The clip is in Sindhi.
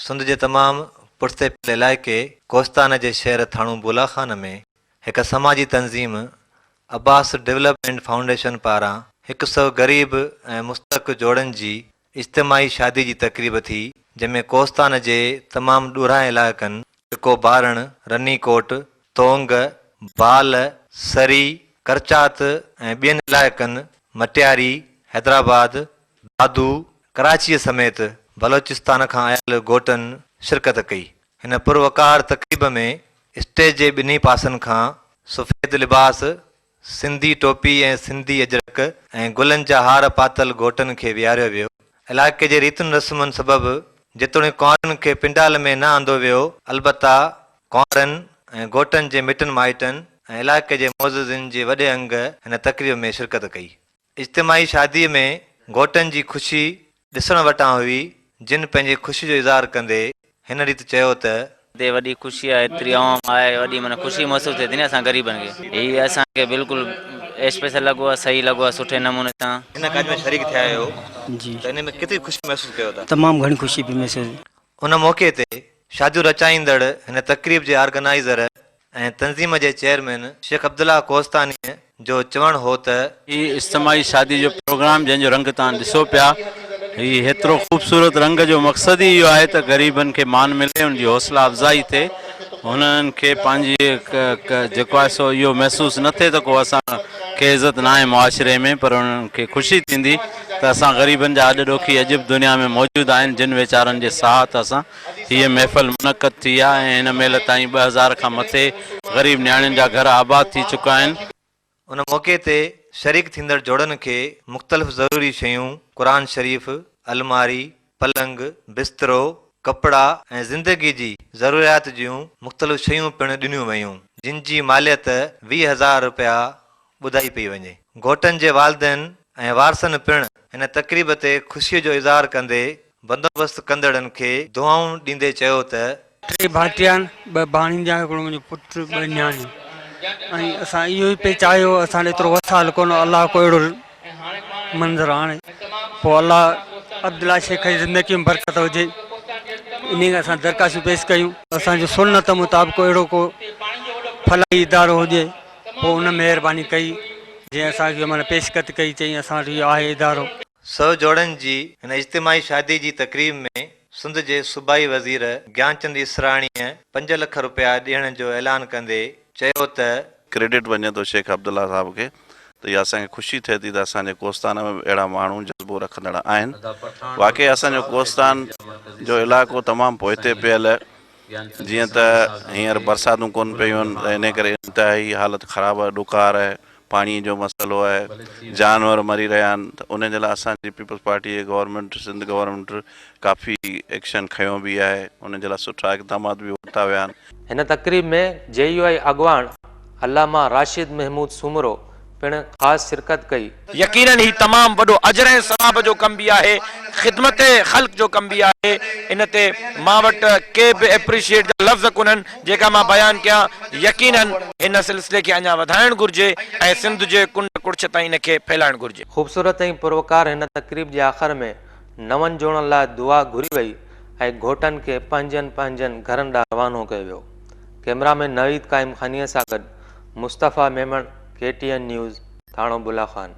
سنڌ جي تمام پٺتي پيل علائقي ڪوهستان جي شهر ٿاڻو بولا خان ۾ هڪ سماجي تنظيم عباس ڊولپمينٽ فائونڊيشن پاران هڪ سئو غريب ۽ مستحق جوڙن جي اجتماعي شادي جي تقريب ٿي جنهن ۾ ڪوهستان جي تمام ڏورانهن علائقن ٽڪو بارڻ، رني ڪوٽ، تونگ، بال، سري، ڪرچات ۽ ٻين علائقن مٽياري، حيدرآباد، دادو، ڪراچيء سميت بلوچستان کان آيل گهوٽن شرڪت ڪئي. هن پروقار تقريب ۾ اسٽيج جي ٻنهي پاسن کان سفيد لباس، سنڌي ٽوپي ۽ سنڌي اجرڪ ۽ گلن جا هار پاتل گهوٽن کي ويهاريو ويو. علائقي جي ريتن رسمن سبب جيتوڻيڪ ڪنوارين کي پنڊال ۾ نه آندو ويو، البته ڪنوارن ۽ گهوٽن جي مٽن مائٽن ۽ علائقي جي معززين جي وڏي انگ هن تقريب ۾ شرڪت ڪئي. اجتماعي شاديء ۾ گهوٽن جي خوشي ڏسڻ وٽان هئي، جن پنهنجي خوشي جو اظهار ڪندي هن ريت چيو ته. تي وڏي خوشي آهي ايتري عوام آهي وڏي معنيٰ خوشي محسوس ٿئي ٿي نه اسان غريبن کي هي اسان کي بلڪل اسپيشل لڳو آهي صحيح لڳو آهي سٺي نموني سان. هن ڪاڄ ۾ شريڪ ٿيا آهيو جي ته ان ۾ ڪيتري خوشي محسوس ڪيو ٿا؟ تمام گهڻي خوشي پئي محسوس. ان موقعي تي شاديون رچائيندڙ هن تقريب جي آرگنائيزر ۽ تنظيم جي چيئرمين شيخ عبدالله ڪوهستانيء جو چوڻ هو ته. هي اجتماعي شادي جو پروگرام جنهن جو رنگ توهان ڏسو پيا هي هيترو خوبصورت رنگ جو مقصد ئي اهو آهي ته غريبن کي مان ملي ان جي حوصلا افزائي ٿئي هنن کي پنهنجي جيڪو آهي سو اهو محسوس نه ٿئي ته ڪو اسان کي عزت ناهي معاشري ۾ پر انهن کي خوشي ٿيندي ته اسان غريبن جا هڏ ڏوکي اڄ به دنيا ۾ موجود آهن جن ويچارن جي ساهت اسان هيء محفل منعقد ٿي آهي ۽ هن مهل تائين 2000 کان مٿي غريب نياڻين جا گهر آباد ٿي چڪا آهن. ان موقعي تي شريڪ ٿيندڙ جوڙن کي مختلف ضروري شيون، قرآن شريف، الماري، پلنگ، بسترو، ڪپڙا ۽ زندگي جي ضروريات جون مختلف شيون پڻ ڏنيون ويون، جن جي ماليت 20 هزار رپيا ٻڌائي پئي وڃي. گهوٽن جي والدين ۽ وارثن پڻ هن تقريب تي خوشي جو اظهار ڪندي بندوبست ڪندڙن کي دعائون ڏيندي چيو ته. ٽي ڀائٽيا آهن، ٻه ڀاڻيجا، هڪڙو منهنجو پٽ، ٻه نياڻيون ۽ اسان اهو ئي پئي چاهيو اسان ڏي ايترو وسائل ڪونه الله ڪو اهڙو منظر آڻي پوء الله عبدالله شيخ جي زندگي ۾ برڪت هجي انهي کي اسان درخواستون پيش ڪيون اسان جو سنت مطابق اهڙو ڪو فلاحي ادارو هجي پوء ان مهرباني ڪئي جنهن اسان کي معنيٰ پيشڪت ڪئي چئي اسان وٽ اهو آهي ادارو. سئو جوڙن جي هن اجتماعي شادي جي تقريب ۾ سنڌ جي صوبائي وزير گيانچند اسراڻيء پنج لک رپيا ڏيڻ جو اعلان ڪندي چيو ته، ڪريڊٽ وڃي ٿو شيخ عبدالله صاحب کي ته اها اسان کي خوشي ٿئي ٿي ته اسان جي ڪوهستان ۾ به اهڙا ماڻهو جذبو رکندڙ آهن. واقعي اسان جو ڪوهستان جو علائقو تمام پوئتي پيل جيئن ته هينئر برساتون ڪونه پيون آهن ته انهي ڪري انتهائي حالت خراب آهي، ڏڪار آهي، پاڻي جو مسئلو آهي، جانور مري رهيا آهن ته انهي جي لاء اسان جي پيپلز پارٽي جي گورنمينٽ سنڌ گورنمينٽ ڪافي ايڪشن کنيو به آهي، انهي جي لاء سٺا اقدامات به ورتا ويا آهن. هن تقريب ۾ جي يو آء اڳواڻ علامه راشد محمود سومرو پڻ خاص شرڪت ڪئي. يقيناً هي تمام وڏو اجر ۽ ثواب جو ڪم به آهي، خدمت خلق جو ڪم به آهي، ان تي مان وٽ ڪي به ايپريشيئيٽ جا لفظ ڪونهن جيڪا مان بيان ڪيان، يقيناً هن سلسلي کي اڃا وڌائڻ گهرجي ۽ سنڌ جي ڪنڊ ڪڙڇ تائين ان کي ڦهلائڻ گهرجي. خوبصورت ۽ پروقار هن تقريب جي آخر ۾ نون جوڙن لاء دعا گهري وئي ۽ گهوٽن کي پنهنجن پنهنجن گهرن ڏانهن روانو ڪيو ويو. ڪئميرا مين نويد قائم خانيء سان گڏ Mustafa Memon, K T N news, ٿاڻو بلا خان.